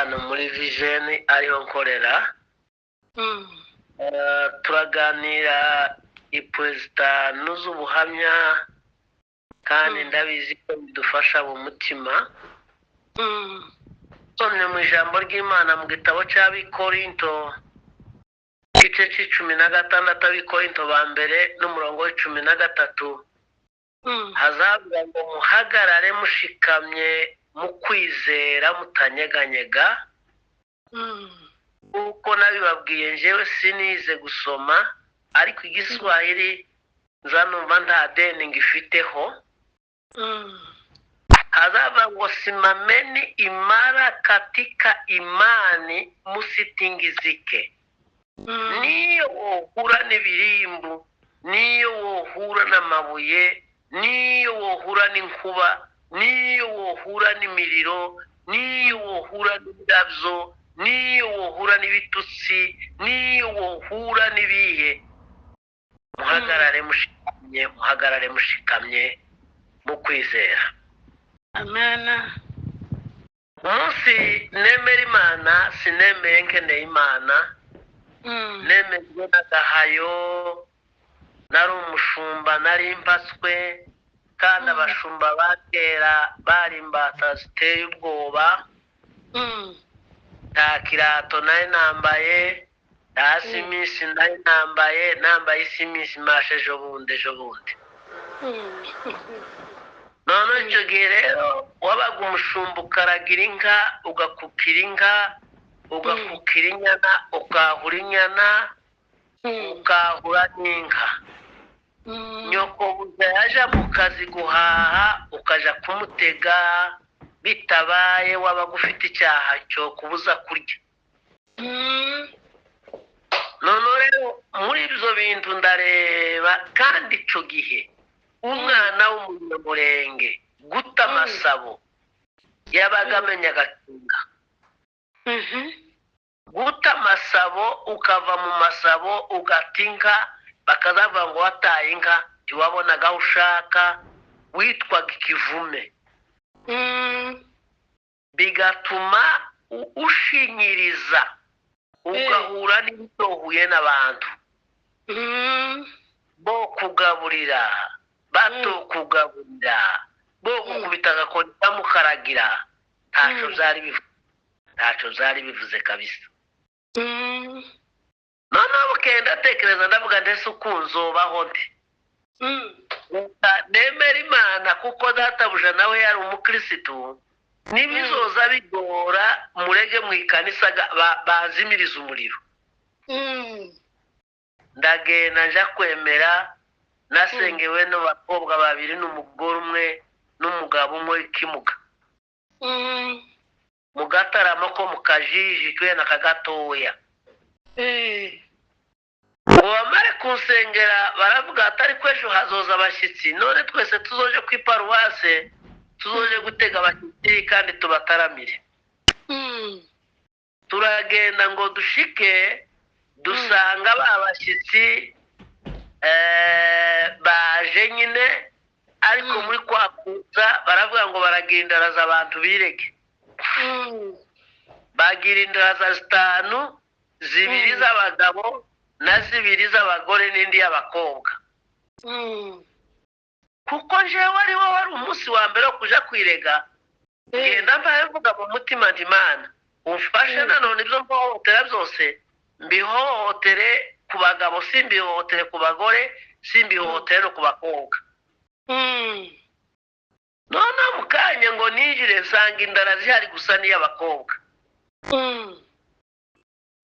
Hano muri Vision ariho nkorera. Turaganira ipwezitanu z'ubuhamya kandi ndabizi ko bidufasha mu mutima. Nsomye mu ijambo ry'Imana mu gitabo cy'Abikorinto, igice c'16, Abikorinto ba mbere n'umurongo w'13, hazavuga ngo muhagarare mushikamye mu kwizera mutanyeganyega. Kuko nabibabwiye, njyewe sinize gusoma, ariko Igiswahili nza numva nta deni ngifiteho. Hazavuga ngo simameni imara katika imani musitingizike. Niyo wohura n'ibirimbu, niyo wohura n'amabuye, niyo wohura n'inkuba, niyo wohura n'imiriro, niyo wohura n'indabyo, niyo wohura n'ibitutsi, niyo wohura n'ibihe, muhagarare mushikamye, muhagarare mushikamye mu kwizera. Amena. Umunsi nemera Imana, sinemeye nkeneye Imana. Nemejwe n'agahayo. Nari umushumba, nari mpatswe, kandi abashumba ba kera bari imbata ziteye ubwoba. Nta kirato nari nambaye, nta simisi nari nambaye, nambaye isimisi mashe ejo bundi ejo bundi. None icyo gihe rero wabaga umushumba, ukaragira inka, ugakukira inka, ugakukira inyana, ukahura inyana, ukahura n'inka. Nyokobuja yaja mu kazi guhaha, ukaja kumutega. Bitabaye wabaga ufite icyaha cyo kubuza kurya. Noneho rero muri ibyo bintu ndareba, kandi icyo gihe umwana w'umunyamurenge guta amasabo yabaga amenya agakinga. Guta amasabo, ukava mu masabo ugata inka, bakazavuga ngo wataye inka, ntiwabonaga aho ushaka, witwaga ikivume. Bigatuma ushinyiriza, ugahura n'ibitohuye n'abantu bo kugaburira, batokugaburira, bo gukubita agakoni kamukaragira, ntacyo byari bivuze, ntacyo byari bivuze kabisa. Noneho bukeye ndatekereza, ndavuga, ndetse ukunzobaho nde? Nemera Imana kuko databuja nawe yari umukirisitu, nibizoza bigora murege mu ikanisa bazimiriza umuriro. Ndagenda nja kwemera, nasengewe n'abakobwa babiri n'umugore umwe n'umugabo umwe w'ikimuga mu gataramo ko mu kajiji kubera kagatoya. Ngo bamare kunsengera, baravuga ati ariko ejo hazoza abashyitsi, none twese tuzoje ku iparuwase, tuzoje gutega abashyitsi kandi tubataramire. Turagenda, ngo dushike dusanga ba bashyitsi baje nyine, ariko muri kwa kuza baravuga ngo baragindaraza abantu birege. Bagira indaraza zitanu, zibiri z'abagabo na zibiri z'abagore n'indi y'abakobwa. Kuko jewe ari wo wari umunsi wa mbere wo kuja kwirega, ngenda mbaye mvuga mu mutima nti Imana umfashe, nanone ibyo mpohotera byose mbihohotere ku bagabo, simbihohotere ku bagore, simbihohotere no ku bakobwa. Noneho mu kanya ngo ninjire, nsanga indara zihari gusa n'iy'abakobwa.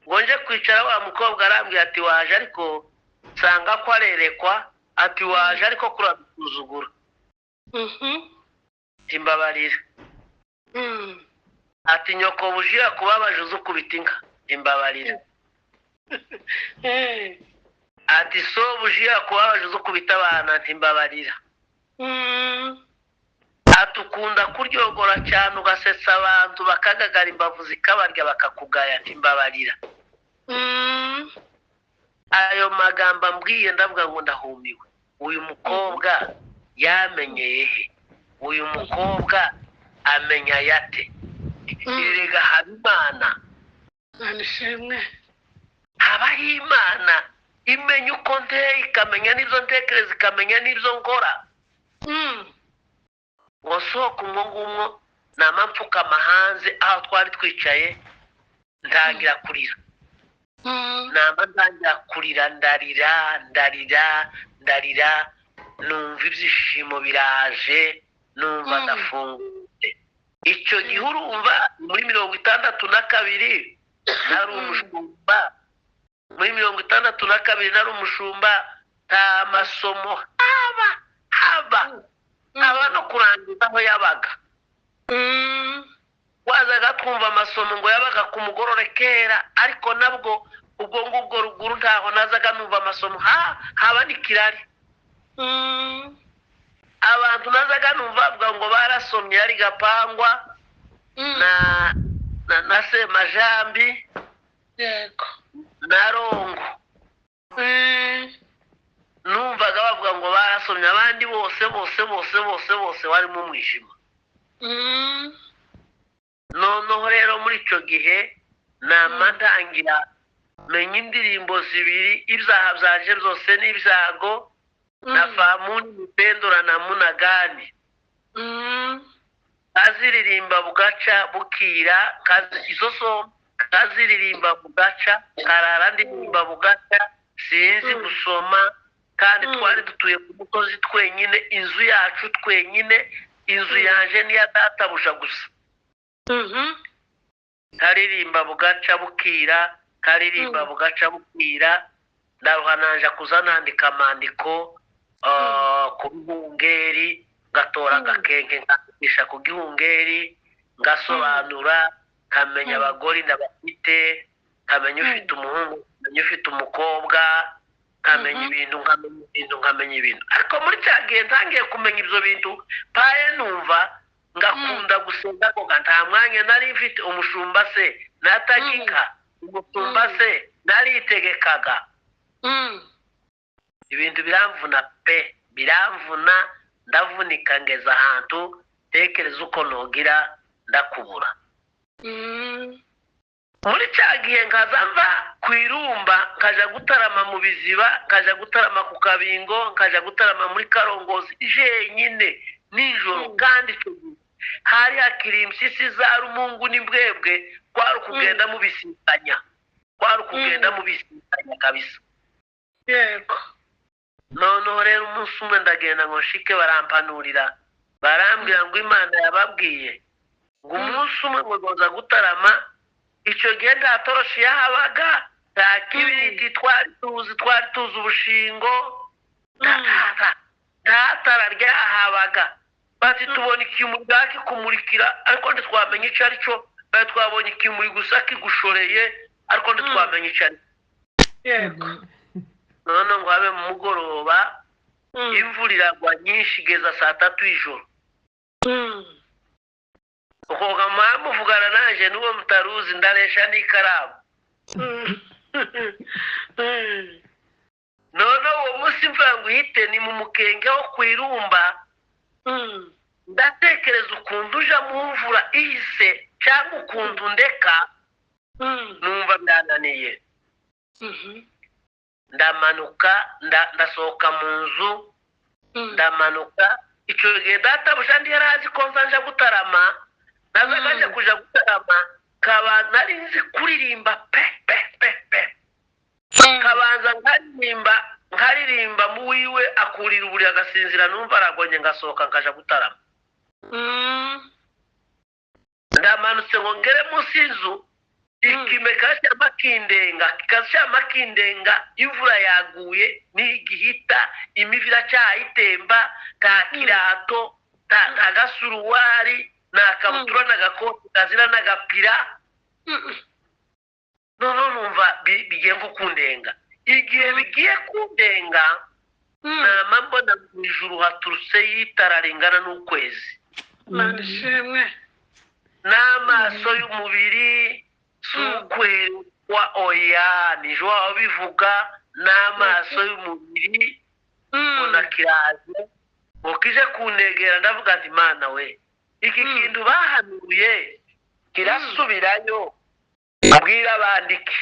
Ngo nje kwicara, wa mukobwa arambwira ati waje ariko nsanga ko arerekwa, ati waje ariko kurabisuzugura. Ati mbabarira. Ati nyoko bujiya kubabaje uzi ukubita inka, imbabarira. Ati so bujiya kubabaje uzi ukubita abana, ati mbabarira. Ati ukunda kuryogora cyane, ugasetsa abantu bakagagara, imbavu zikabarya, bakakugaya, ati mbabarira. Ayo magambo ambwiye, ndavuga ngo ndahumiwe, uyu mukobwa yamenyeye he? Uyu mukobwa amenya yate? Erega haba Imana. Imana ishimwe. Habaho Imana imenya uko nteye, ikamenya n'ibyo ntekereza, ikamenya n'ibyo nkora. Ngo sohoka umwo ngumwo, nama mfukama hanze aho twari twicaye, ntangira kurira. Nama ntangira kurira, ndarira, ndarira, ndarira, numva ibyishimo biraje, numva ndafungutse. Icyo gihe urumva muri 62 nari umushumba, muri 62 nari umushumba, nta masomo haba haba haba no kurangiza aho yabaga. Wazaga twumva amasomo ngo yabaga ku mugorore kera, ariko nabwo ubwo ngubwo ruguru ntaho nazaga numva amasomo, haba n'ikirari. Abantu nazaga numva bavuga ngo barasomye yari Gapangwa na Semajambi yego na Rongo. Numvaga bavuga ngo barasomye, abandi bose bose bose bose bose barimo umwijima. Noneho rero muri icyo gihe nama ntangira menya indirimbo zibiri, ibyaha byanje byose n'ibyago, na famuni mupendura na munagani. Kaziririmba bugaca bukira, izo so kaziririmba bugaca, karara ndirimba bugaca, sinzi gusoma, kandi twari dutuye ku musozi twenyine, inzu yacu twenyine, inzu yanje niya databuja gusa. Karirimba bugaca bukira, karirimba bugaca bukira, ndaruha nanja kuza nandika amandiko ku bihungeri, ngatora agakenke nkandikisha ku gihungeri, ngasobanura, nkamenya abagore ndabafite, nkamenya ufite umuhungu, nkamenya ufite umukobwa, nkamenya ibintu, nkamenya ibintu, nkamenya ibintu. Ariko muri cya gihe ntangiye kumenya ibyo bintu, paye numva ngakunda gusenga koga, nta mwanya nari mfite. Umushumba se natagika, umushumba se naritegekaga. Ibintu biramvuna pe, biramvuna, ndavunika ngeza ahantu tekereza uko nogira ndakubura. Muri cya gihe nkaza mva ku Irumba, nkaja gutarama mu Biziba, nkaja gutarama ku Kabingo, nkaja gutarama muri Karongozi jenyine nijoro. Kandi icyo gihe hari hakiri impyisi za Rumungu n'imbwebwe, kwari ukugenda mubisikanya, kwari ukugenda mubisikanya kabisa. Yego. Noneho rero umunsi umwe ndagenda ngo nshike, barampanurira, barambwira ngo Imana yababwiye ngo umunsi umwe ngo nzoza gutarama. Icyo gihe nta toroshi yahabaga, nta kibiriti twari tuzi, twari tuzi ubushingo, nta tara ryahabaga. Bati tubona ikimuri bwakikumurikira, ariko ntitwamenya icyo ari cyo. Bati twabonye ikimuri gusa kigushoreye, ariko ntitwamenya icyo ari cyo. Yego. None ngo habe mu mugoroba, imvura iragwa nyinshi igeza saa 3 y'ijoro. Ukoga muvugana naje n'uwo mutaruzi, ndaresha n'ikaramu. None uwo munsi imvura ngo ihite, ni mu mukenge wo ku Irumba. Ndatekereza ukuntu uja mu mvura ihise cyangwa ukuntu ndeka, numva byananiye. Ndamanuka, ndasohoka mu nzu, ndamanuka. Icyo gihe databuja ndi yari azi ko nzanja gutarama, nazaga nje kuja gutarama, kaba nari nzi kuririmba pe pe pe pe. Kabanza nkaririmba, nkaririmba mu wiwe akurira uburiri agasinzira, numva aragonye, ngasohoka nkaja gutarama. Ndamanutse ngo ngere munsi y'inzu, ikime kashyama kindenga, kashyama kindenga, imvura yaguye ntigihita, imivu iracyayitemba, nta kirato, nta gasuruwari, nta kabutura n'agakoti kazira n'agapira. Noneho numva bigiye nko kundenga. Igihe bigiye kundenga, nama mbona mu ijuru haturutse y'itara ringana n'ukwezi. Imana ishimwe. N'amaso y'umubiri si ukwerekwa, oya, nijo waba bivuga, n'amaso y'umubiri mbona kiraje ngo kije kunegera. Ndavuga nti Mana we, iki kintu bahanuye Kirasubirayo abwira abandike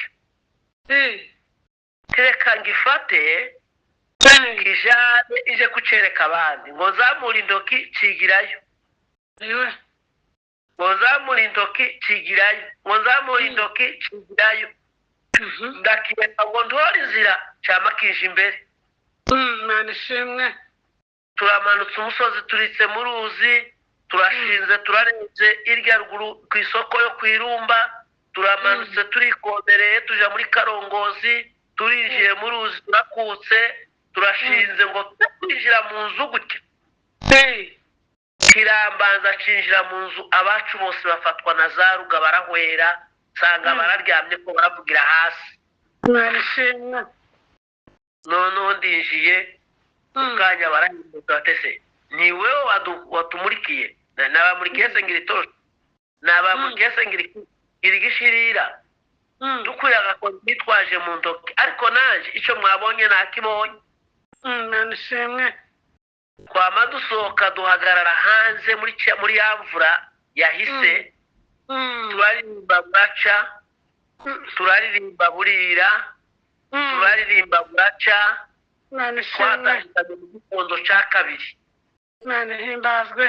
reka ngifate kijane ije kucereka abandi ngo nzamure intoki cigirayo, ngo nzamure intoki cigirayo, ngo nzamure intoki cigirayo. Ndakireka ngo ntore inzira cama kije imbere. Imana ishimwe. Turamanutse umusozi turitse mu ruzi, turashinze turarenze irya ruguru ku isoko yo kwirumba, turamanutse turikomereye tuja muri Karongozi, turinjiye mu ruzi turakutse, turashinze ngo kwinjira mu nzu gutya. Kirambanza cinjira mu nzu, abacu bose bafatwa na za ruga barahwera, nsanga bararyamye ko baravugira hasi. Imana ishimwe. Noneho ndinjiye ukanya barahinduka batese ni wewe watumurikiye, nabamurikiye se ngira itosho, nabamurikiye se ngira igishirira, dukuye agakoni nitwaje mu ntoki, ariko naje icyo mwabonye nakibonye. Imana ishimwe. Twama dusohoka duhagarara hanze muri ya mvura yahise, turaririmba buraca, turaririmba burira, turaririmba buraca. Twatangiranye mu gitondo cya kabiri. Imana ihimbazwe.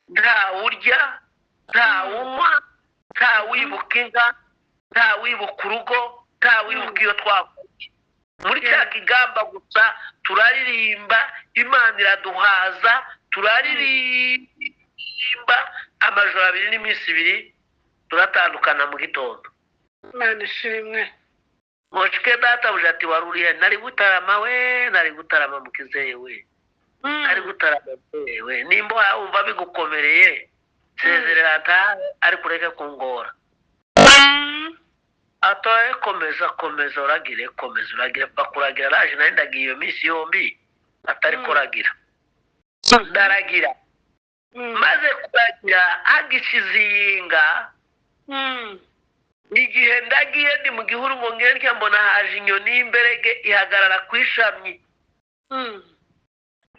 Nta urya, nta unywa, nta wibuka inka, nta wibuka urugo, nta wibuka iyo twavuye. Muri cya kigamba gusa turaririmba, Imana iraduhaza, turaririmba amajoro abiri n'iminsi ibiri, turatandukana mu gitondo. Imana ishimwe. Moshike databuja ati wari urihe? Nari gutarama we, nari gutarama mukizeye we, nari gutarama we. Nimba wumva bigukomereye sezerera atahe, ariko ureke kungora. Atoye komeza komeza uragire, komeza uragire, bakuragira raje nari ndagiye iyo minsi yombi atari kuragira. Ndaragira. Maze kuragira hagishizinga. Igihe ndagiye ndi mu gihuru ngo ngerya mbona haje inyoni y'imberege ihagarara ku ishami.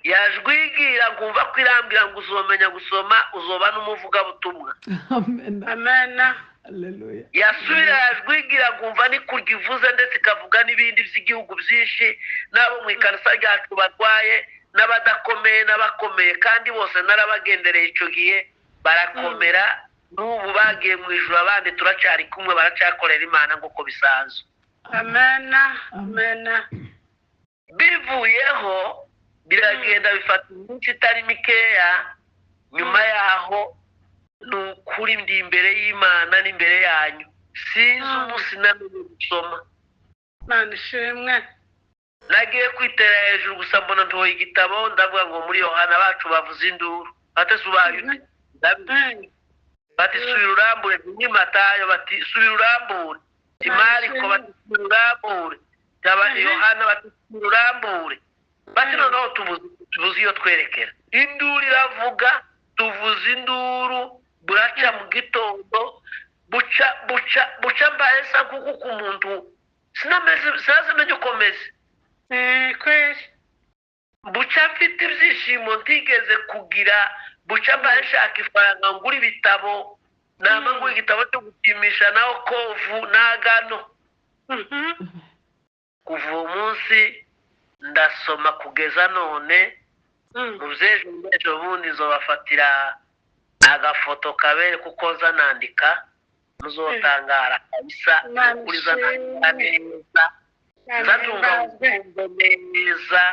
Yajwigira ngumva ko irambwira ngo uzomenya gusoma uzoba n'umuvugabutumwa. Amen. Amen. Haleluya. Yasubira yajwigira ngumva ni kurya ivuze ndetse ikavuga n'ibindi by'igihugu byinshi, n'abo mu ikanisa ryacu barwaye n'abadakomeye n'abakomeye, kandi bose narabagendereye icyo gihe barakomera. N'ubu bagiye mu ijuru, abandi turacyari kumwe, baracyakorera Imana nk'uko bisanzwe. Amen. Amen. Bivuyeho biragenda bifata iminsi itari mikeya. Nyuma yaho ni ukuri ndi imbere y'Imana n'imbere yanyu, sinzi umunsi namenye gusoma. Imana ishimwe. Nagiye kwitera hejuru gusa mbona ntoye igitabo, ndavuga ngo muri Yohana bacu bavuze induru batese ubaye ute? Bati subira urambure, ni Matayo bati subira urambure, Mariko bati subira urambure, Yohana bati subira urambure, bati noneho tubuze iyo twerekera. Induru iravuga, tuvuze induru buraca mu gitondo, buca buca buca mbaye sa kuko ku muntu sinamenye uko meze. Kweli buca mfite ibyishimo ntigeze kugira, buca mbaye nshaka ifaranga ngura ibitabo, nama ngura igitabo cyo gupimisha naho kovu n'agano. Kuva uwo munsi ndasoma kugeza none. Mu by'ejo n'ejo bundi nzobafatira agafoto kabere kuko nza nandika, muzotangara kabisa, ukuri nza nandika neza, nzatunga urukundo neza,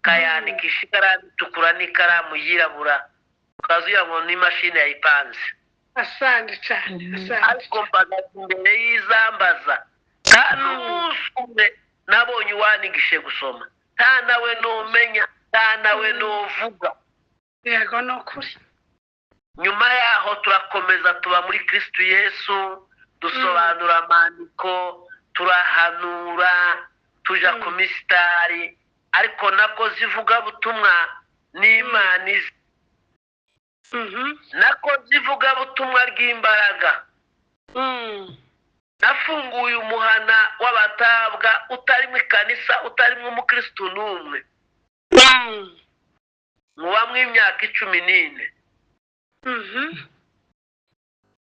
kayandikisha ikaramu itukura n'ikaramu yirabura, ukazuya ngo n'imashini yayipanze. Asante cyane, asante. Ariko mpagaze imbere y'izambaza, nta n'umunsi umwe nabonye uwanigishe gusoma, nta nawe numenya, nta nawe nuvuga. Yego ni ukuri. Nyuma yaho turakomeza tuba muri Kristo Yesu, dusobanura amandiko, turahanura, tuja ku misitari, ariko nako zivuga butumwa n'Imana izi. Nako zivuga butumwa ry'imbaraga. Nafunguye umuhana w'abatabwa utarimo ikanisa, utarimo umukristo n'umwe. Mubamwe imyaka 14.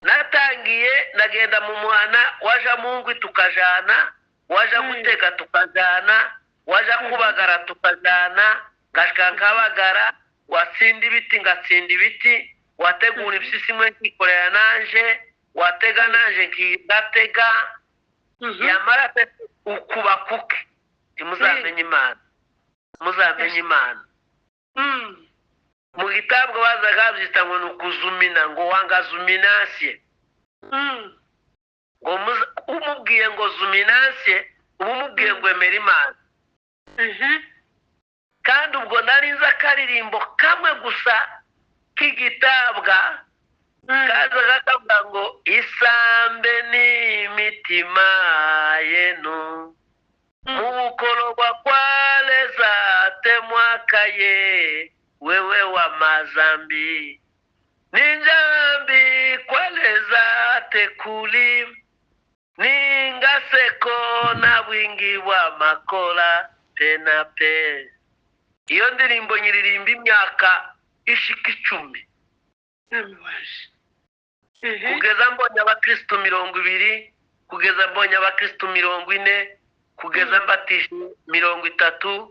Natangiye ndagenda mu muhana, waja mu ngwi tukajana, waja guteka tukajana, waja kubagara tukajana, ngashika nkabagara, watsinda ibiti ngatsinda ibiti, wategura ibisisi imwe nkikorera nanje, watega nanje ngatega. Yamara ukuba kuke ntimuzamenye Imana, muzamenye Imana. Mu gitabwa bazaga babyita ngo ni ukuzumina, ngo wanga zuminansiye. Ngo umubwiye ngo zuminansiye, uba umubwiye ngo emera Imana. Kandi ubwo nari nzi akaririmbo kamwe gusa k'igitabwa kazaga kavuga ngo isambe n'imitima yenu mubukolobwa kwaleza temwakaye wewe wa mazambi ninjambi kwaleza tekuli ningaseko na bwingi bwa makola pe na pe. Iyo ndirimbo nyiririmba imyaka ishika 10. Kugeza mbonye abakristo 20, kugeza mbonye abakristo 40, kugeza mbatije 30,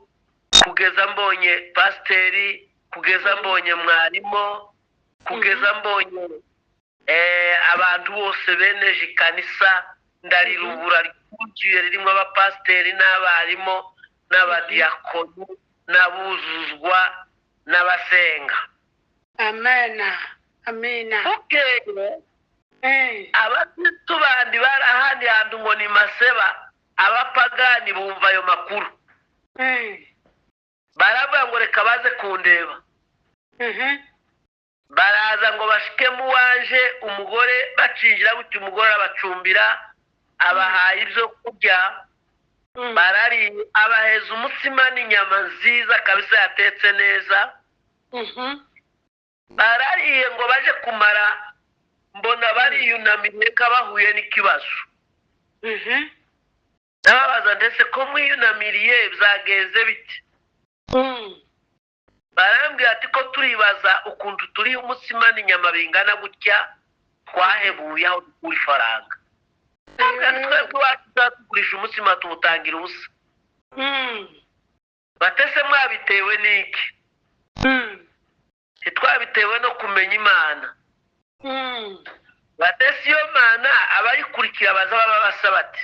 kugeza mbonye pasteri, kugeza mbonye mwarimu, kugeza mbonye abantu bose beneje ikanisa, ndarirubura ryuzuye ririmo abapasteri n'abarimu n'abadiakoni n'abuzuzwa n'abasenga. Amena. Amina. Okay. Abakristo bandi bari ahandi hantu ngo ni Maseba, abapagani bumva ayo makuru. Baravuga ngo reka baze kundeba. Baraza ngo bashike mu wanje umugore, bacinjira gutyo umugore abacumbira, abahaye ibyo kurya, barari abaheza umutsima n'inyama nziza kabisa yatetse neza. Barariye ngo baje kumara, mbona bariyunamiye kabahuye n'ikibazo. Ndababaza ndetse ko mwiyunamiriye byagenze bite? Barambwira ati ko turibaza ukuntu turi umutsima n'inyama bingana gutya, twahebuye aho dukura ifaranga. Twebwe iwacu tugurisha umutsima tuwutangira ubusa. Batese mwabitewe n'iki? Ntitwabitewe no kumenya Imana. Batese iyo Mana abayikurikira baza baba basa bate?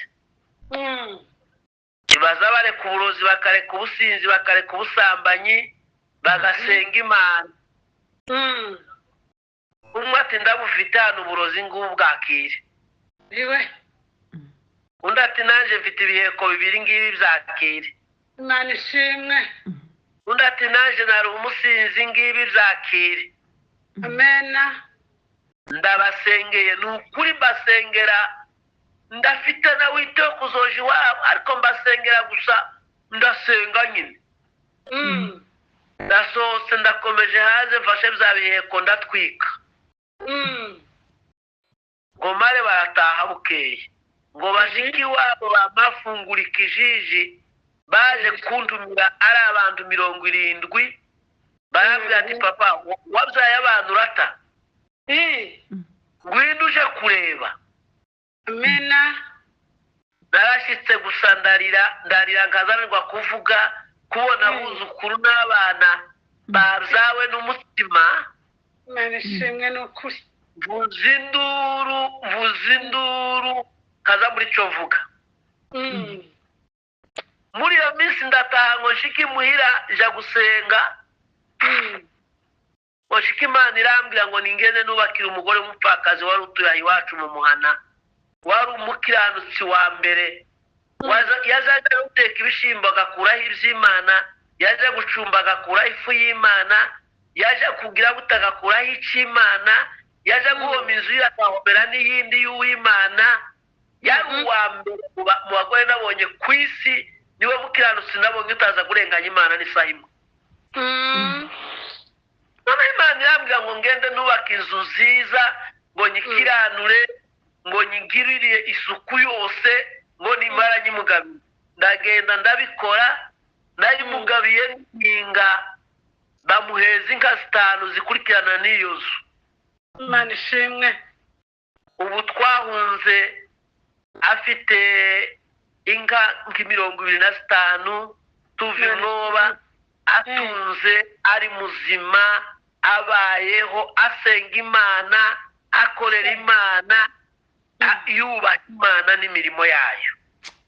Baza bareka uburozi, bakareka ubusinzi, bakareka ubusambanyi, bagasenga Imana. Umwe ati ndabufite hano uburozi ngubu bwakire. Undi ati nanjye mfite ibiheko 2 ngibi byakire. Imana ishimwe. Undi ati nanjye nari umusinzi ngibi byakire. Amena. Ndabasengeye, ni ukuri mbasengera, ndafite na wite kuzoja iwabo, ariko mbasengera gusa, ndasenga nyine. Ndasohotse ndakomeje hanze, mfashe bya biheko ndatwika. Ngo mare barataha bukeye, ngo bashike iwabo bamafungura ikijiji, baje kuntumira ari abantu 70, barambwira ati papa wabyaye abantu urata, ngwino uje kureba. Amena. Narashitse gusa ndarira, ndarira nkazanirwa kuvuga, kubona abuzukuru n'abana babyawe n'umutima. Imana ishimwe n'ukuri. Mvuza induru, mvuza induru, kaza muri cyo mvuga. Muri iyo minsi ndataha ngo nshike imuhira nja gusenga. Ngo nshike Imana irambwira ngo ningende nubakire umugore w'umupfakazi wari utuye iwacu mu muhana, wari umukiranutsi wa mbere. Yazaga guteka ibishimbo agakuraho iby'Imana, yaje gucumba agakuraho ifu y'Imana, yaje kugira gute agakuraho icy'Imana, yaje guhoma inzu ye agahomera n'iyindi y'Uwimana. Yari uwa mbere mu bagore nabonye ku isi, niwe mukiranutsi nabonye utaza kurenganya Imana n'isaha imwe. None Imana irambwira ngo ngende nubake inzu nziza, ngo nyikiranure, ngo nyigirire isuku yose, ngo nimara nyimugabiye. Ndagenda ndabikora, nayimugabiye n'inga, bamuheza inka 5 zikurikirana n'iyo nzu. Imana ishimwe. Ubu twahunze afite inka nka 25, tuva imwoba atunze, ari muzima, abayeho, asenga Imana, akorera Imana, yubaha Imana n'imirimo yayo.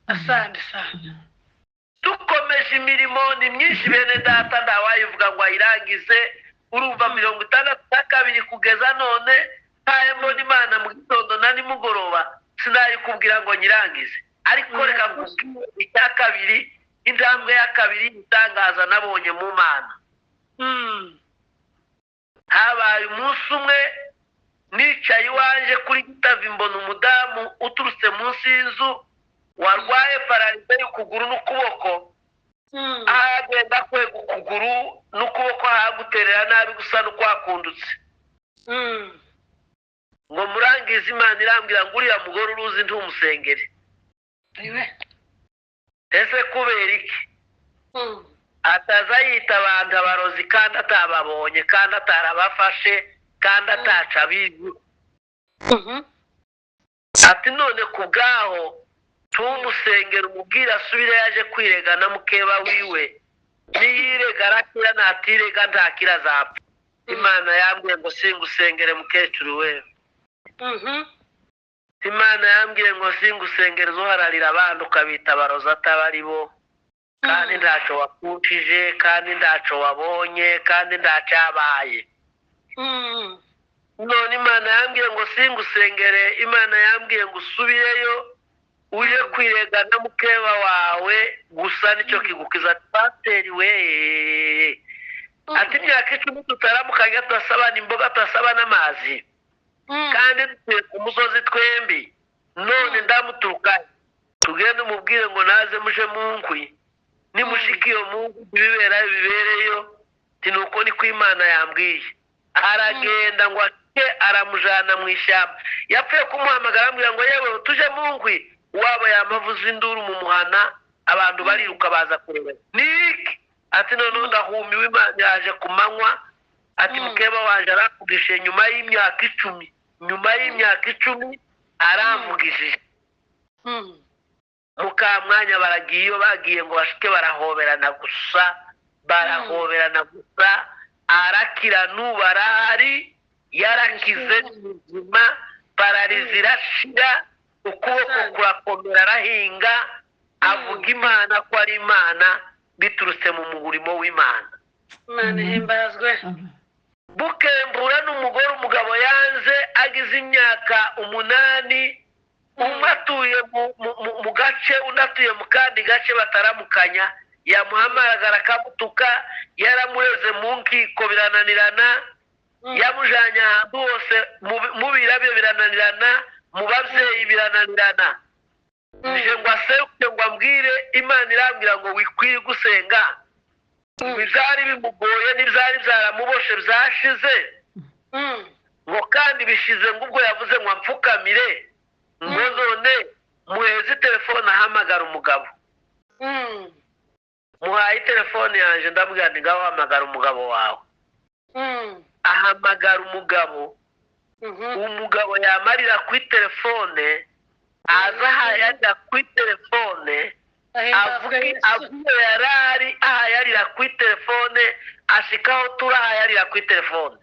Asante sana. Dukomeje, imirimo ni myinshi, bene data, ntawayivuga ngo ayirangize. Urumva, 62 kugeza none ntaye mbona Imana mu gitondo na nimugoroba, sinayikubwira ngo nyirangize. Ariko reka nkubwire icya kabiri, intambwe ya kabiri y'ibitangaza nabonye mu Mana. Habaye umunsi umwe nicaye iwanje kuri gitavi, mbona umudamu uturutse munsi y'inzu warwaye paralysé y'ukuguru n'ukuboko. Aho agenda kwega ukuguru n'ukuboko, ahaguterera nabi gusa n'ukwakundutse. Ngo murangize, Imana irambwira ngo uriya mugore uruzi ntumusengere. Iwe. Ese kubera iki? Ataza yita abantu abarozi kandi atababonye, kandi atarabafashe, kandi ataca abizi. Ati none ku bwaho tumusengera, umubwire asubire yaje kwirega na mukeba wiwe, niyirega arakira, natirega ntakira azapfa. Imana yambwiye ngo singusengere, mukecuru we. Imana yambwiye ngo singusengere, uhararira abandi ukabita abarozi ataba ari bo, kandi ntacyo wakushije, kandi ntacyo wabonye, kandi ntacyabaye. None Imana yambwiye ngo singusengere. Imana yambwiye ngo usubireyo uje kwirega na mukeba wawe gusa, nicyo kigukiza. Pasiteri we, ati imyaka 10 tutaramukanya, turasabana imboga, turasaba n'amazi, kandi dutuye ku musozi twembi. None ndamuturuka, tugende umubwire ngo naze muje mu nkwi, nimushika iyo mu nkwi ibibera bibereyo. Nuko niko Imana yambwiye. Aragenda ngo ake, aramujana mu ishyamba. Yapfuye kumuhamagara, amubwira ngo yewe tuje mu nkwi, waba yamavuze induru mu muhana, abantu bariruka baza kureba niki. Ati noneho ndahumiwe, Imana yaje ku manywa. Ati mukeba wanje aramvugishije nyuma y'imyaka 10, nyuma y'imyaka 10 aramvugishije. Mukamwanya baragiye, iyo bagiye ngo bashike barahoberana gusa, barahoberana gusa, arakira. N'ubu arahari, yarakize, ni muzima, paralysie irashira, ukuboko kurakomera, arahinga, avuga Imana ko ari Imana biturutse mu murimo w'Imana. Imana ihimbazwe. Bukembura n'umugore umugabo yanze agize imyaka 8, umwe atuye mu gace, undi atuye mu kandi gace, bataramukanya. Yamuhamagara akamutuka, yaramureze mu nkiko birananirana, yamujanye ahantu hose mu birabyo birananirana, mu babyeyi birananirana. Nje ngo aseruke ngo ambwire, Imana irambwira ngo wikwiye gusenga. Ibyari bimugoye n'ibyari byaramuboshe byashize, ngo kandi bishize ngo ubwo yavuze ngo amfukamire, ngo none muheze telefone ahamagara umugabo. Muhaye telefone yanjye, ndabwira nti ngaho hamagara umugabo wawe. Ahamagara umugabo. Umugabo yamarira kuri telefone, aza ahayarira kuri telefone, Ahimbazwe avuga Yesu. Avuye yarari ahayarira kuri telefone, ashikaho turi ahayarira kuri telefone.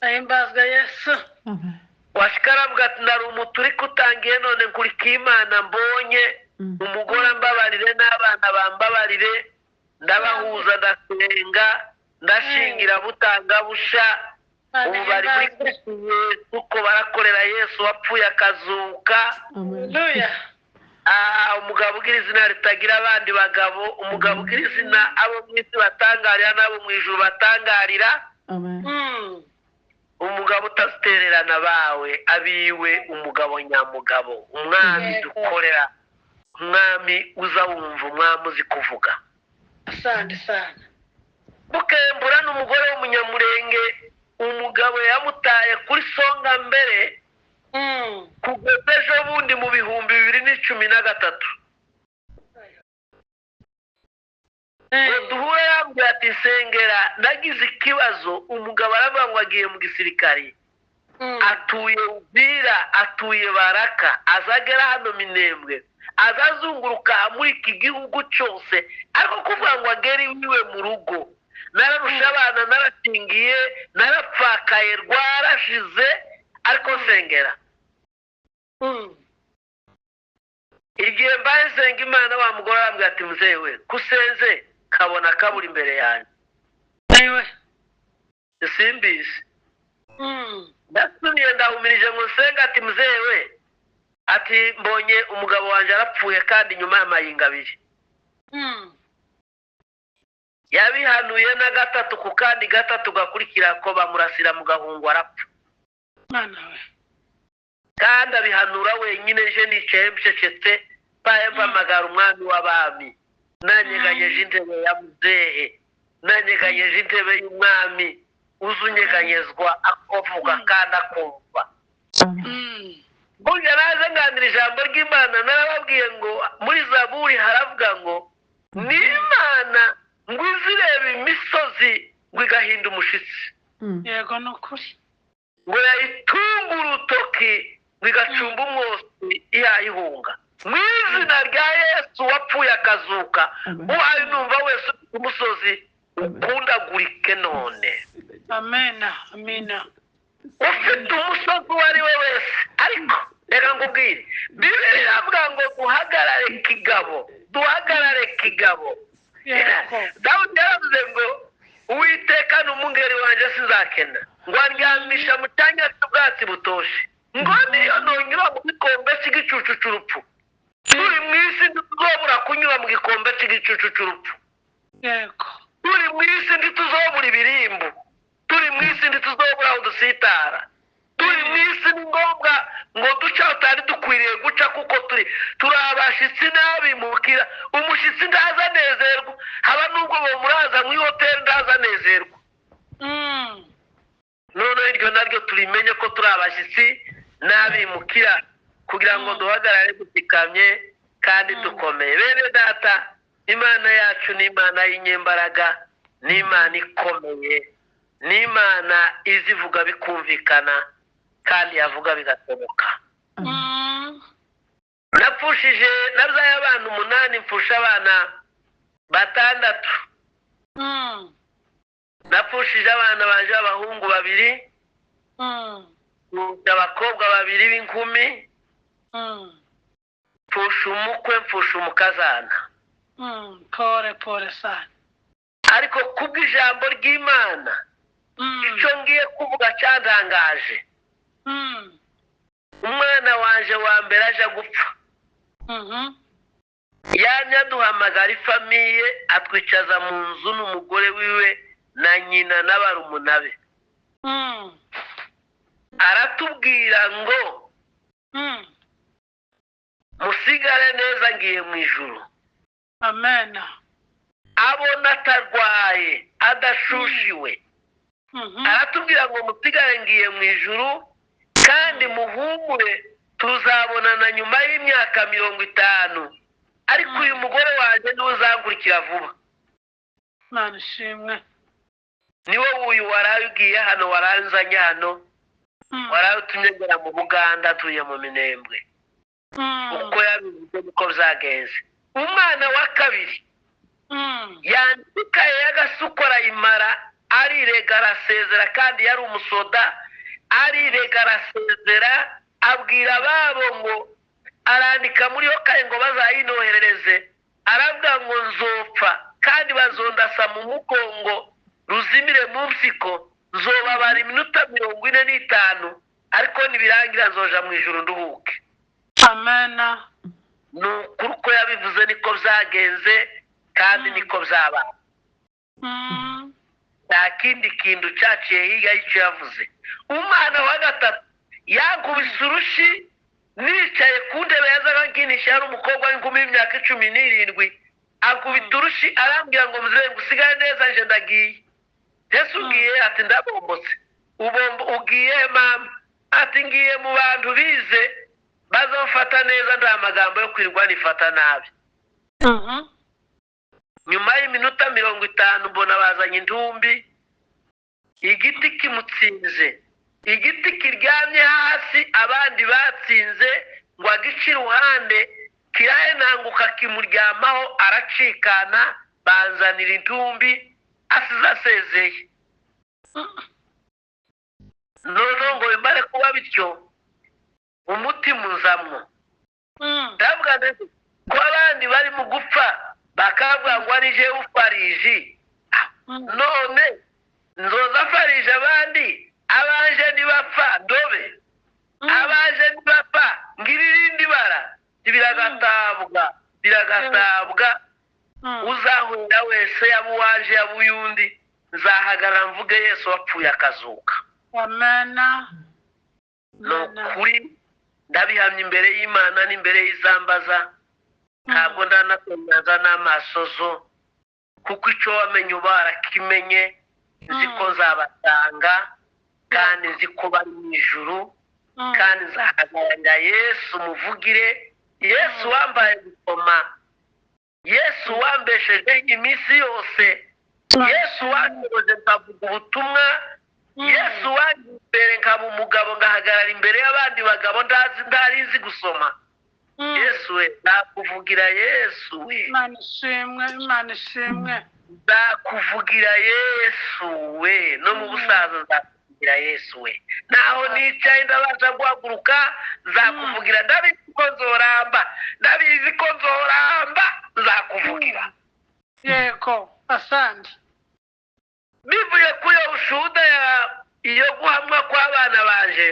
Ahimbazwe Yesu. Amen. Washika aravuga ati nari umuturika utangiye, none nkurikiye Imana mbonye. Umugore ambabarire n'abana bambabarire, ndabahuza, ndasenga, ndashingira butanga busha. Imana Ubu bari muri ihimbazwe. Kristo Yesu, ko barakorera Yesu wapfuye akazuka. Amen. Haleluya. Ah, umugabo ugira izina ritagira abandi bagabo, umugabo ugira izina abo mu isi batangarira n'abo mu ijuru batangarira. Amen. Umugabo utazitererana bawe abiwe, umugabo nyamugabo, umwami dukorera, umwami uza wumva, umwami uzi kuvuga. Asante sana. Bukembura n'umugore w'umunyamurenge, umugabo yamutaye kuri songa mbere kugeza ejo bundi mu 2013 ngo duhure. Yambwira ati sengera, nagize ikibazo. Umugabo aravuga ngo agiye mu gisirikari. Atuye Uvira, atuye Baraka, azagera hano Minembwe, azazunguruka muri iki gihugu cyose, ariko kuvuga ngo agere iwiwe mu rugo, nararusha abana, narashingiye, narapfakaye, rwarashize, ariko nsengera. Igihe mbaye nsenga Imana, wa mugore arambwira ati: "Muzehe we, kusenze kabona kabura imbere yanjye?" Ewe. Simbizi. Ndasubiye ndahumirije ngo nsenga, ati: "Muzehe we," ati, "mbonye umugabo wanjye arapfuye kandi nyuma y'amayinga abiri." Yabihanuye na gatatu, ku kandi gatatu gakurikira ko bamurasira mu gahungu, arapfa. Mana we. Kandi abihanura wenyine, je nicaye mpcecetse, mbaye mpamagara umwami w'abami, nanyeganyeje intebe ya muzehe, nanyeganyeje intebe y'umwami uzunyeganyezwa, akovuga kandi akumva. Burya naje nganira ijambo ry'Imana, narababwiye ngo muri Zaburi haravuga ngo n'Imana ngo izireba imisozi ngo igahinda umushitsi. Yego, ni ukuri. Ngo yayitunga urutoki ngo igacumba umwotsi iyayihunga. Mu izina rya Yesu wapfuye akazuka, uhaye numva wese ufite umusozi ukundagurike none. Amena, amina. Ufite umusozi uwo ari we wese, ariko reka nkubwire, Bibiliya iravuga ngo duhagarare kigabo, duhagarare kigabo. Dawudi yaravuze ngo: "Uwiteka ni umwungeri wanjye, sinzakena," ngo aryamisha mu cyanya cy'ubwatsi butoshe, ngo niyo nonyura mu gikombe cy'igicucu cy'urupfu. Turi mu isi ntituzobura kunyura mu gikombe cy'igicucu cy'urupfu. Turi mu isi ntituzobura ibirimbu, turi mu isi ntituzobura aho dusitara. Turi mu isi ni ngombwa ngo duce aho tutari dukwiriye guca, kuko turi abashyitsi n'abimukira. Umushyitsi ntaza anezerwa, haba n'ubwo bamuraza mu ihoteli, ntaza anezerwa. Noneho iryo naryo turimenye ko turi abashyitsi n'abimukira, kugira ngo duhagarare dushikamye kandi dukomeye. Bene data, Imana yacu ni Imana y'inyembaraga, ni Imana ikomeye, ni Imana izivuga bikumvikana kandi yavuga bigasohoka. Napfushije, nabyaye abana 8, mfusha abana 6. Napfushije abana banje b'abahungu 2, mfusha abakobwa 2 b'inkumi, mfusha umukwe, mfusha umukazana. Pole pole sana. Ariko kubw'ijambo ry'Imana, icyo ngiye kuvuga cyantangaje. Umwana wanje wa mbere aje gupfa, yamye aduhamagara ifamille, atwicaza mu nzu n'umugore wiwe na nyina n'abarumuna be. Aratubwira ngo: "Musigare neza, ngiye mu ijuru." Amena. Abona atarwaye, adashushiwe. Aratubwira ngo: "Musigare, ngiye mu ijuru, kandi muhumure, tuzabonana nyuma y'imyaka 50, ariko uyu mugore wanjye niwe uzankurikira vuba." Mana ishimwe. Niwe wuyu waraye ugiye hano, waranzanye hano, waraye utumye ngera mu Buganda, atuye mu Minembwe. Uko yabivuze niko byagenze. Umwana wa kabiri yandikaye y'agasuku arayimara, arirega, arasezera, kandi yari umusoda. Arirega, arasezera, abwira ababo ngo arandika muri yo kaye ngo bazayinoherereze. Aravuga ngo: "Nzopfa kandi bazondasa mu mugongo ruzimire mu mpyiko, nzobabara iminota 45, ariko nibirangira nzoja mu ijuru nduhuke." Amena. Ni ukuri, uko yabivuze niko byagenze kandi niko byabaye. Nta kindi kintu cyaciye hirya y'icyo yavuze. Umwana wa gatatu yankubise urushi nicaye ku ntebe yazaga nkinisha, yari umukobwa w'inkumi y'imyaka 17. Akubita urushi, arambwira ngo: "Muzehe, ngo usigare neza, nje ndagiye." "Ese ugiye?" Ati: "Ndabombotse." "Ubombo ugiye mama?" Ati: "Ngiye mu bantu bize, bazamfata neza, nta magambo yo kwirirwa nifata nabi." Nyuma y'iminota 50 mbona bazanye intumbi, igiti kimutsinze. Igiti kiryamye hasi abandi batsinze ngo agice iruhande, kirahenanguka kimuryamaho, aracikana, banzanira intumbi, asize asezeye. Noneho ngo bimare kuba bityo, umutima uzamwo. Ndavuga nti ko abandi bari mu gupfa bakavuga ngo ari jewe ufariji, none nzoza farije abandi, abanje nibapfa ndobe, abaje nibapfa ngira irindi bara. Biragatabwa, biragatabwa. Uzahurira wese, yaba uwaje yaba uyundi, nzahagarara mvuge Yesu wapfuye akazuka. Amena. Ni ukuri ndabihamya imbere y'Imana n'imbere y'izambaza, ntabwo ndanakomeza n'amaso zo, kuko icyo wamenye uba warakimenye. Nzi ko nzabatanga, kandi nzi ko bari mu ijuru, kandi nzahagararira Yesu muvugire. Yesu wambaye gusoma, Yesu wambesheje iminsi yose, Yesu wanyoboje nkavuga ubutumwa, Yesu wanjye imbere nkaba umugabo ngahagarara imbere y'abandi bagabo ntari nzi gusoma. Yesu we, nzakuvugira Yesu we. Imana ishimwe, Imana ishimwe. Nzakuvugira Yesu we, no mu busaza nzakuvugira Yesu we. Naho nicaye ndabasha guhaguruka, nzakuvugira. Ndabizi ko nzoramba, ndabizi ko nzoramba, nzakuvugira. Yego, asante. Bivuye kuri iyo ushuda iyo guhamwa kw'abana banje,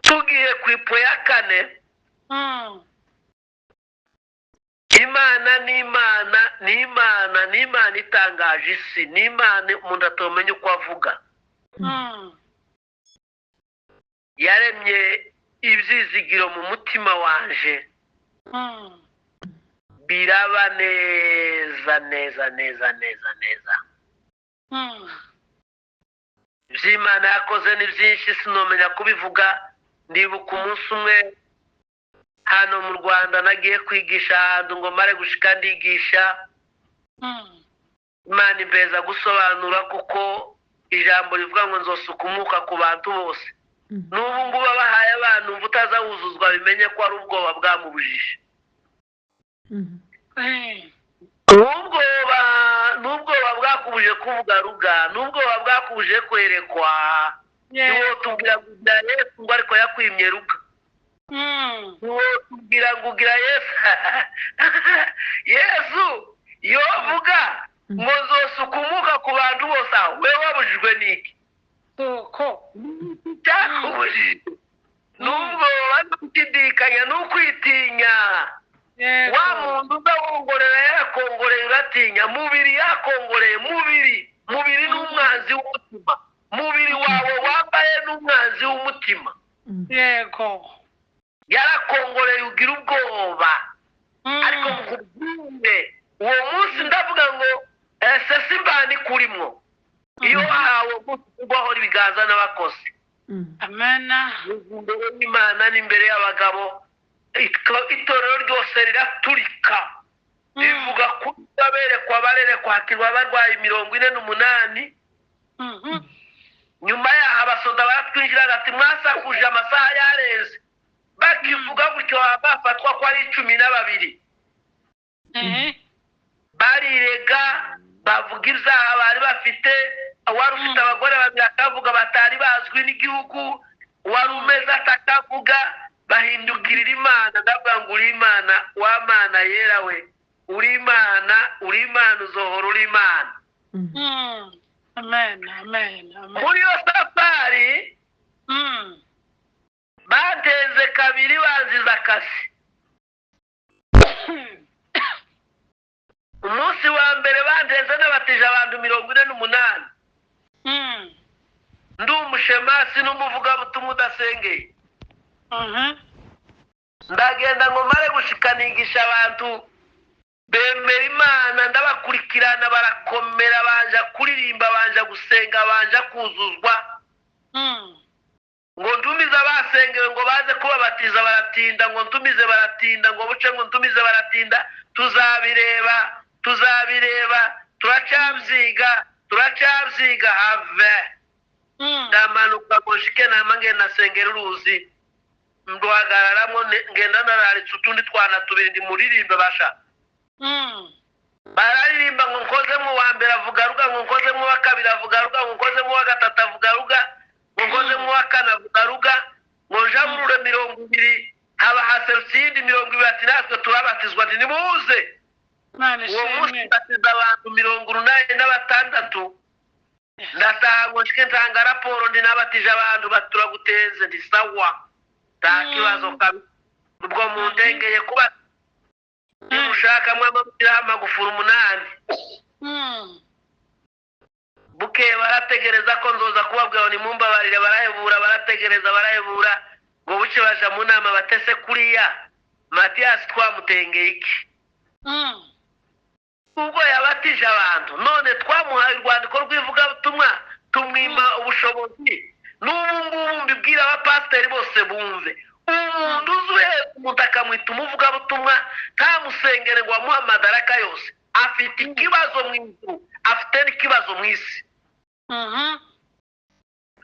tugiye ku ipo ya kane. Imana ni Imana, ni Imana, ni Imana itangaje isi, ni Imana umuntu atomenya uko avuga. Yaremye ibyizigiro mu mutima wanje, biraba neza neza neza neza neza. Iby'Imana yakoze ni byinshi, sinomenya kubivuga. Ndibuka umunsi umwe hano mu Rwanda nagiye kwigisha ahantu ngo mare gushika ndigisha, Imana impeza gusobanura, kuko ijambo rivuga ngo nzosuka umwuka ku bantu bose. N'ubu ngubu abahaye abantu umva utazawuzuzwa, bimenye ko ari ubwoba bwamubujije. N'ubwoba bwakubuje kuvuga ruga, n'ubwoba bwakubuje kwerekwa. Niwo tubwira ngo ugira Yesu ngo ariko yakwimye ruga. Niwo tubwira ngo ugira Yesu. Yesu yovuga ngo nzosuka umwuka ku bantu bose, aho wewe wabujijwe n'iki? Cyakubujije n'ubwoba, n'ugushidikanya, n'ukwitinya. Wa muntu uzawongorera yarakongoreye, uratinya. Mubiri yakongoreye, mubiri n'umwanzi w'umutima. Mubiri wawe wambaye n'umwanzi w'umutima. Yego. Yarakongoreye ugira ubwoba. Ariko mukubwire uwo munsi ndavuga ngo ese simbani kurimwo, iyo wahawe ugwaho ibiganza n'abakozi. Amena. Imbere y'Imana n'imbere y'abagabo, itorero ryose riraturika, rivuga ko aberekwa barerekwa hakirwa abarwayi 48. Nyuma yaho abasoda baratwinjira ati mwasakuje amasaha yarenze. Bakivuga gutyo bafatwa ko ari 12. Barirega bavuga ibyaha bari bafite. Wari ufite abagore babiri akavuga batari bazwi n'igihugu, wari umeze atakavuga, bahindukirira Imana. Ndavuga ngo uri Imana, wa Mana yera we, uri Imana, uri Imana, uzohora uri Imana. Amen, amen, amen. Muri iyo safari bateze kabiri banziza akazi. Umunsi wa mbere bandeze n'abatije abantu 48. Ndi umushemasi n'umuvugabutumwa udasengeye. Ndagenda ngo mare gushika nigisha abantu bemera Imana, ndabakurikirana barakomera, banja kuririmba, banja gusenga, banja kuzuzwa. Ngo ntumize abasengewe ngo baze kubabatiza, baratinda. Ngo ntumize baratinda, ngo buce ngo ntumize baratinda. Tuzabireba, tuzabireba, turacabyiga, turacabyiga, have. Ndamanuka ngo nshike nama ngenda nsengera uruzi, ndwagararamwo ngenda nararitse utundi twana tubiri ndi muririmbe basha. Bararirimba ngo nkozemo uwa mbere avuga ruga, ngo nkozemo uwa kabiri avuga ruga, ngo nkozemo uwa gatatu avuga ruga, ngo nkozemo uwa kane avuga ruga, ngo njaburure 20 haba haserutse iyindi 20 ati natwe turabatizwa, nti nimuze. Uwo munsi batiza abantu 86. Ndataha ngo nshike ntanga raporo, ndi nabatije abantu baturaguteze, ndi sawa nta kibazo kabi. Ubwo mundengeye kuba nimushaka mwamabwiraho amagufuri 8. Bukeye barategereza ko nzoza kubabwira ngo nimumbabarire, barahebura, barategereza, barahebura, ngo buce baja mu nama batese kuriya Matiyasi twamutengeye iki? Ubwo yabatije abantu none twamuhaye urwandiko rw'ivugabutumwa, tumwima ubushobozi. N'ubu ngubu mbibwira abapasiteri bose bumve, umuntu uzuye umuntu akamwita umuvugabutumwa ntamusengere ngo amuhe amadaraka yose, afite ikibazo mu ijuru, afite n'ikibazo mu isi.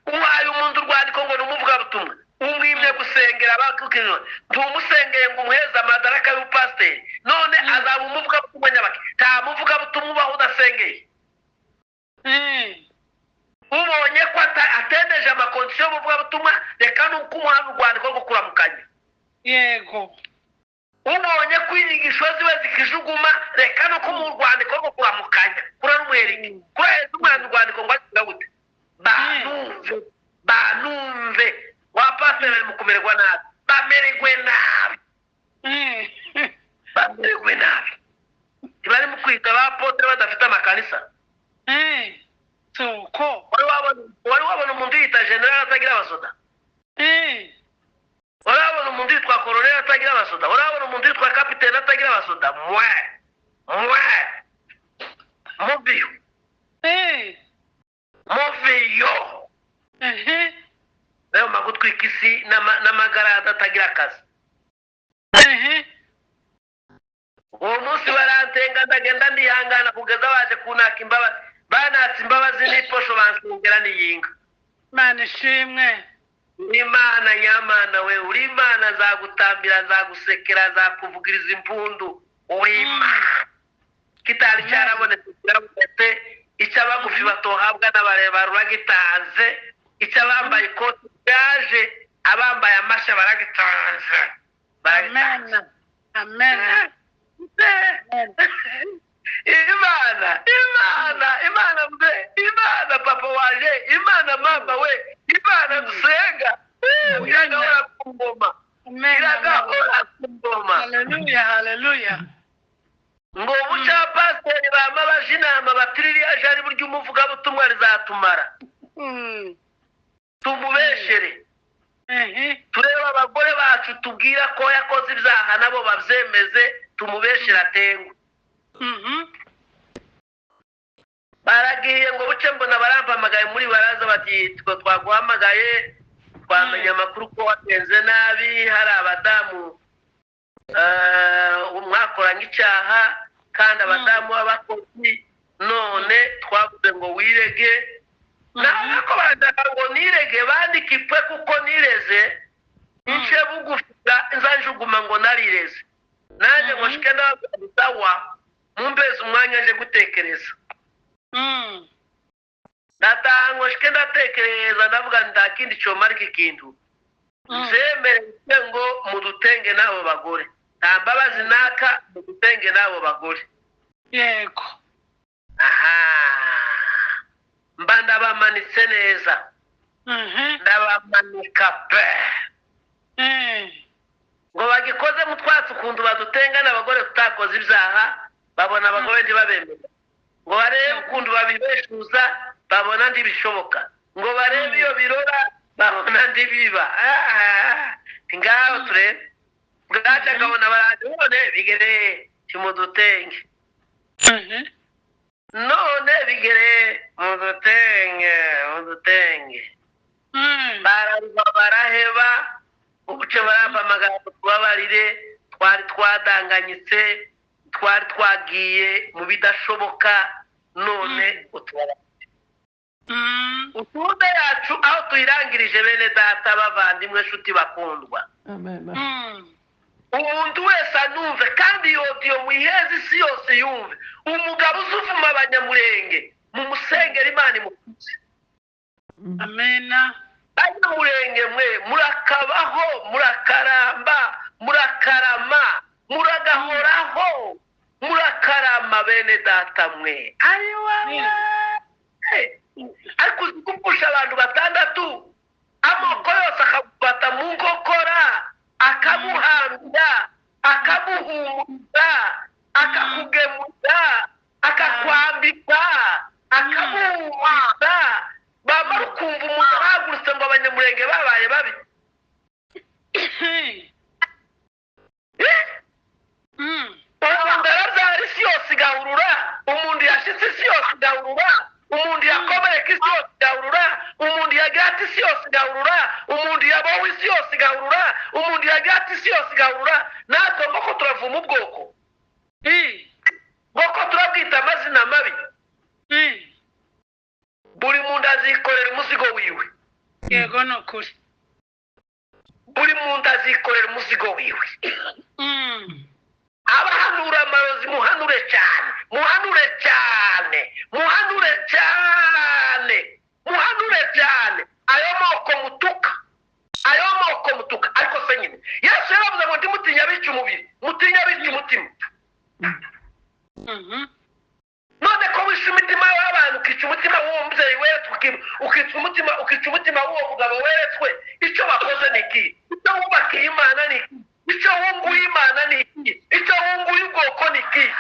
Uhaye umuntu urwandiko ngo ni umuvugabutumwa, umwimye gusengera abakukirwa, ntumusengeye ngo umuheze amadaraka y'ubupasiteri, none azaba umuvugabutumwa nyabaki. Nta muvugabutumwa ubaho udasengeye. Ubonye ko atendeje amakondisiyo y'umuvugabutumwa, reka nuko umuha urwandiko rwo kuramukanya. Yego. Ubonye ko inyigisho ziwe zikijuguma, reka nuko umuha urwandiko rwo kuramukanya. Kurarumuhereke, kuraheza umwana urwandiko ngo agira gute? Banumve, banumve. Wa pasiteri bari mu kumererwa nabi, bamererwe nabi, bamererwe nabi. Ntibari mu kwita ba apotre badafite amakanisa. Suko. Wari wabona umuntu yita general atagira abasoda? Wari wabona umuntu yitwa colonel atagira abasoda? Wari wabona umuntu yitwa capitaine atagira abasoda? Mwe mwe muviyo, muviyo. Nayo magutwika isi n'amagarada atagira akazi. Uwo munsi barantenga, ndagenda ndihangana kugeza baje kunaka imbabazi. Banatse imbabazi n'iposho bansengera n'iyinga. Imana ishimwe. Imana nyamana we, uri Imana, nzagutambira, nzagusekera, nzakuvugiriza impundu. Uri Imana. Kitari cyarabonetse kirabonetse, icyo abagufi batohabwa n'abarebare uragitanze, icyo abambaye ikoti ryaje, abambaye amashya baragitanze. Amen. Amen. Imana, Imana, Imana mbe, Imana papa waje, Imana mama we, Imana dusenga. Iragahora ku ngoma. Iragahora ku ngoma. Haleluya, haleluya. Ngo buca pasiteri bama baje inama batiririya jari buryo umuvugabutumwa rizatumara. Tumubeshere. Turebe abagore bacu tubwira ko yakoze ibyaha nabo babyemeze, tumubeshere atengwe. Baragiye ngo buce mbona barampamagaye muri baraza bati twe twaguhamagaye twamenye amakuru ko wagenze nabi, hari abadamu mwakoranye icyaha kandi abadamu b'abakozi, none twavuze ngo wirege. Nako barashaka ngo nirege, bandike ipwe kuko nireze, ince bugufi nzanjuguma ngo narireze. Nanjye ngo nshike ndawa mumbeze umwanya nje gutekereza. Ndataha ngo nshike ndatekereza, ndavuga nta kindi cyomara iki kintu. Nzemere ngo mudutenge n'abo bagore, nta mbabazi naka, mudutenge n'abo bagore. Yego. Aha, mba ndabamanitse neza. Ndabamanika pe. Ngo bagikoze mu twatsi ukuntu badutenga n'abagore tutakoze ibyaha, babona abagore ntibabemera. Ngo barebe ukuntu babibeshuza, babona ntibishoboka. Ngo barebe iyo birora, babona ntibiba. Ngaho turebe. Bwaca akabona baraje, none bigere kimudutenge. None bigere mudutenge, mudutenge. Bararwa baraheba, ubuce barampamagara tubabarire, twari twadanganyitse, twari twagiye mu bidashoboka, none utubarire. Utunde yacu Tuyirangirije bene data bavandimwe nshuti bakundwa. Amen. Umuntu wese anumve kandi yodiyo muheze isi yose yumve. Umugabo uzuvuma abanyamurenge mu musengera Imana imukuze. Amena. Abanyamurenge mwe murakabaho, murakaramba, murakarama, muragahoraho, murakarama bene data mwe. Ayiwa. Ariko uzi gupfusha abantu batandatu, amoko yose akagufata mu nkokora, akamuhambira, akamuhumuriza, akakugemura, akakwambika, akamuhumuriza. Bamara ukumva umuntu arahagurutse ngo abanyamurenge babaye babi. Umuntu arabyara isi yose igahurura, umuntu yashitse isi yose igahurura, umuntu yakomereka isi yose igahurura, umuntu yagata isi yose igahurura, umuntu yabowe isi yose igahurura, umuntu yagata isi yose igahurura. Natwe ngoko turavuma ubwoko, ngoko turabwita amazina mabi. Buri muntu azikorera umuzigo wiwe. Yego ni ukuri. Buri muntu azikorera umuzigo wiwe. Abahanura amarozi muhanure cyane, muhanure cyane, muhanure cyane, muhanure cyane. Ayo moko mutuka, ayo moko mutuka. Ariko se nyine Yesu yaravuze ngo ntimutinya abica umubiri, mutinya abica umutima. None ko wishe imitima y'abantu, ukica umutima w'uwo mubyeyi weretswe, ukica umutima, ukica umutima w'uwo mugabo weretswe, icyo bakoze ni iki? Icyo wubakiye Imana ni iki? Icyo wunguye Imana ni iki? Icyo wunguye ubwoko ni iki?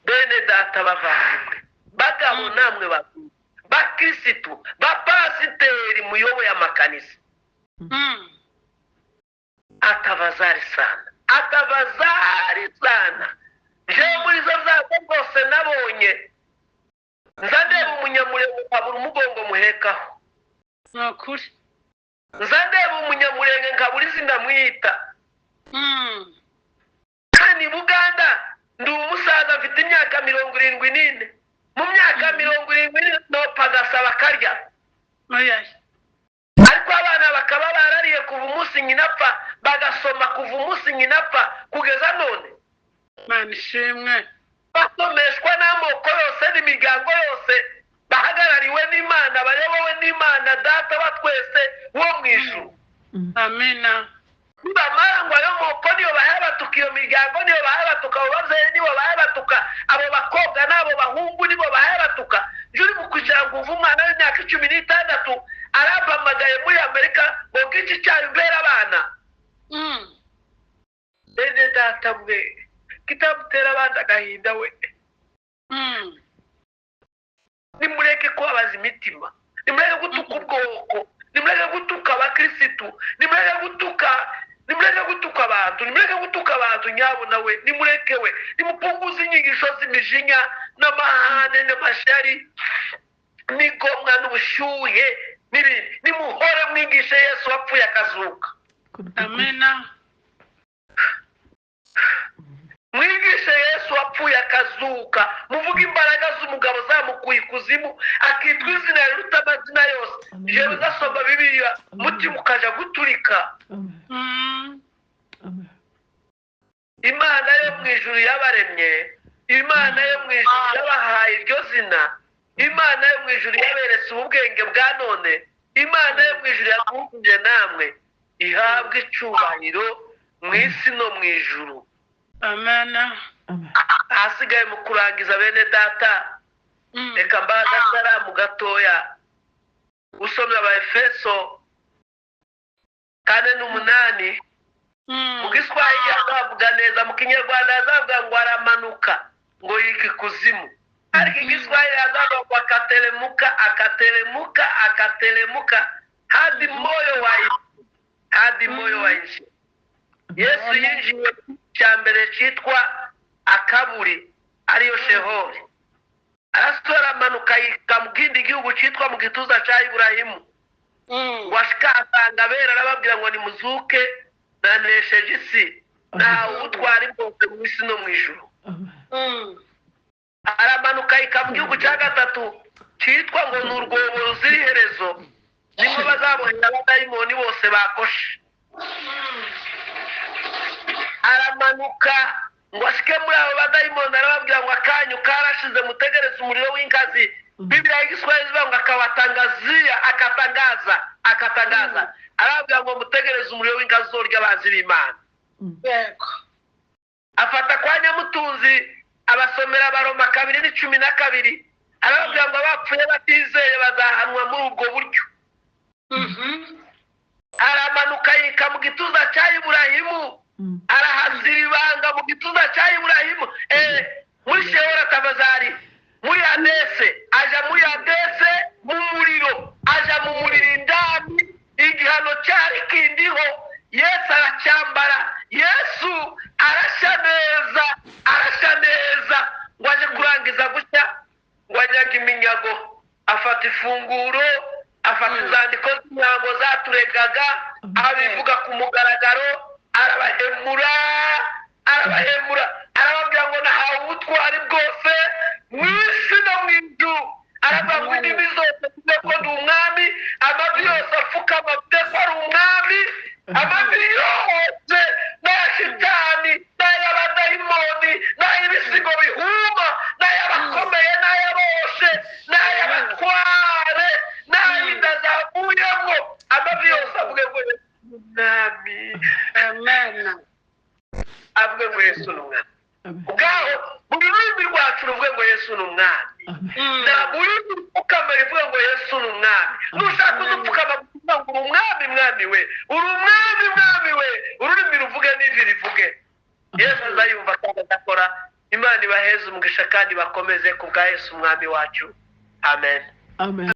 Bene data bavandimwe, bagabo namwe bakirisitu, bapasiteri muyoboye amakanisa, atavazari sana, atavazari sana. Jewe muri zo byago bwose nabonye, nza ndeba umunyamurenge nkabura umugongo muhekaho. Nukuri. Nza ndeba umunyamurenge nkabura izina mwita. Kandi Buganda ndi umusaza mfite imyaka 74. Mu myaka 74 nopfa agasaba akarya. Ariko abana bakaba barariye kuva umunsi nyina apfa, bagasoma kuva umunsi nyina apfa kugeza none. Imana ishimwe. Basomeshwa n'amoko yose n'imiryango yose, bahagarariwe n'Imana, bayobowe n'Imana Data wa twese wo mu ijuru. Amina. Nibamara ngo ayo moko niyo bahebatuka, iyo miryango niyo bahebatuka, abo babyeyi nibo bahebatuka, abo bakobwa n'abo bahungu nibo bahebatuka. Nje uri mu kwicara ngo uve umwana w'imyaka 16 arampamagaye muri Amerika ngo ngiki cyayo mbere abana. Bene data mwe, kitamutera abana agahinda we. Nimureke kubabaza imitima, nimureke gutuka ubwoko, nimureke gutuka abakirisitu, nimureke gutuka, nimureke gutuka abantu, nimureke gutuka abantu nyabona we, nimureke we, nimupunguze inyigisho z'imijinya n'amahane n'amashari n'igomwa n'ubushyuhe n'ibindi. Nimuhore mwigishe Yesu wapfuye akazuka. Amena. Mwigishe Yesu wapfuye akazuka, muvuge imbaraga z'umugabo zamukuye ikuzimu akitwa izina riruta amazina yose. Jewe uzasoma Bibiliya mutima ukaja guturika. Imana yo mu ijuru yabaremye, Imana yo mu ijuru yabahaye iryo zina, Imana yo mu ijuru yaberetse ubwenge bwa none, Imana yo mu ijuru yaguhuje namwe, ihabwe icyubahiro mu isi no mu ijuru. Amen. Ahasigaye mu kurangiza bene data, reka mbaze asalamu gatoya. Usomye Abaefeso 4:8, mu Giswahili azavuga neza, mu Kinyarwanda azavuga ngo aramanuka ngo yika ikuzimu, ariko Igiswahili azavuga ngo akatelemuka, akatelemuka, akatelemuka hadi moyo wa nchi, hadi moyo wa nchi. Yesu yinjiye cya mbere cyitwa akaburi, ariyo Shehori, arasora amanuka yika mu kindi gihugu cyitwa mu gituza cya Iburahimu. Washika asanga abera arababwira ngo nimuzuke, nanesheje isi, nahawe ubutwari bwose mu isi no mu ijuru. Aramanuka Aramanuka yika mu gihugu cya gatatu cyitwa ngo ni urwobo ruzira iherezo, nimwo bazabohera abadayimoni bose bakoshe. Aramanuka ngo ashike muri abo badayimoni, arababwira ngo akanyu karashize, mutegereze umuriro w'inkazi. Biblia y'igiswahili ivuga ngo akawatangazia, akatangaza, akatangaza, arababwira ngo mutegereze umuriro w'inkazi uzorya abanzi b'Imana. Afata kwa Nyamutunzi, abasomera Abaroma 2:12, arababwira ngo abapfuye batizeye bazahanwa muri ubwo buryo. Aramanuka yika mu gituza cya Iburahimu, arahasira ibanga mu gituza cya Iburahimu, muri Shewora Tabazari, muri Adese. Aja muri Adese mu muriro, aja mu muriro indani. Igihano cyari kindiho, Yesu aracyambara. Yesu arashya neza, arashya neza. Ngo aje kurangiza gutya, ngo anyaga iminyago, afata ifunguro, afata inzandiko z'imihango zaturegaga, abivuga ku mugaragaro, arabahemura, arabahemura, arababwira ngo nahawe ubutwari bwose mu isi no mu ijuru. Aravuga ngo indimi zose zivuge ko ndi umwami, amavi yose apfukama avuge ko ari umwami, amavi yose n'aya shitani n'ay'abadayimoni n'ay'ibisigo bihuma n'ay'abakomeye n'ay'aboshe n'ay'abatware n'ay'inda zavuyemo, amavi yose avuge ngo Yesu ni umwami. Amen. Avuge ngo Yesu ni umwami. Ubwaho buri rurimi rwacu ruvuge ngo Yesu ni umwami. Na buri rupfukama rivuge ngo Yesu ni umwami. Nushaka uzupfukama kuvuga ngo uri umwami, mwami we, uri umwami, mwami we, ururimi ruvuge n'ivi rivuge. Yesu azayumva kandi adakora. Imana ibaheze umugisha kandi bakomeze ku bwa Yesu umwami wacu. Amen. Amen.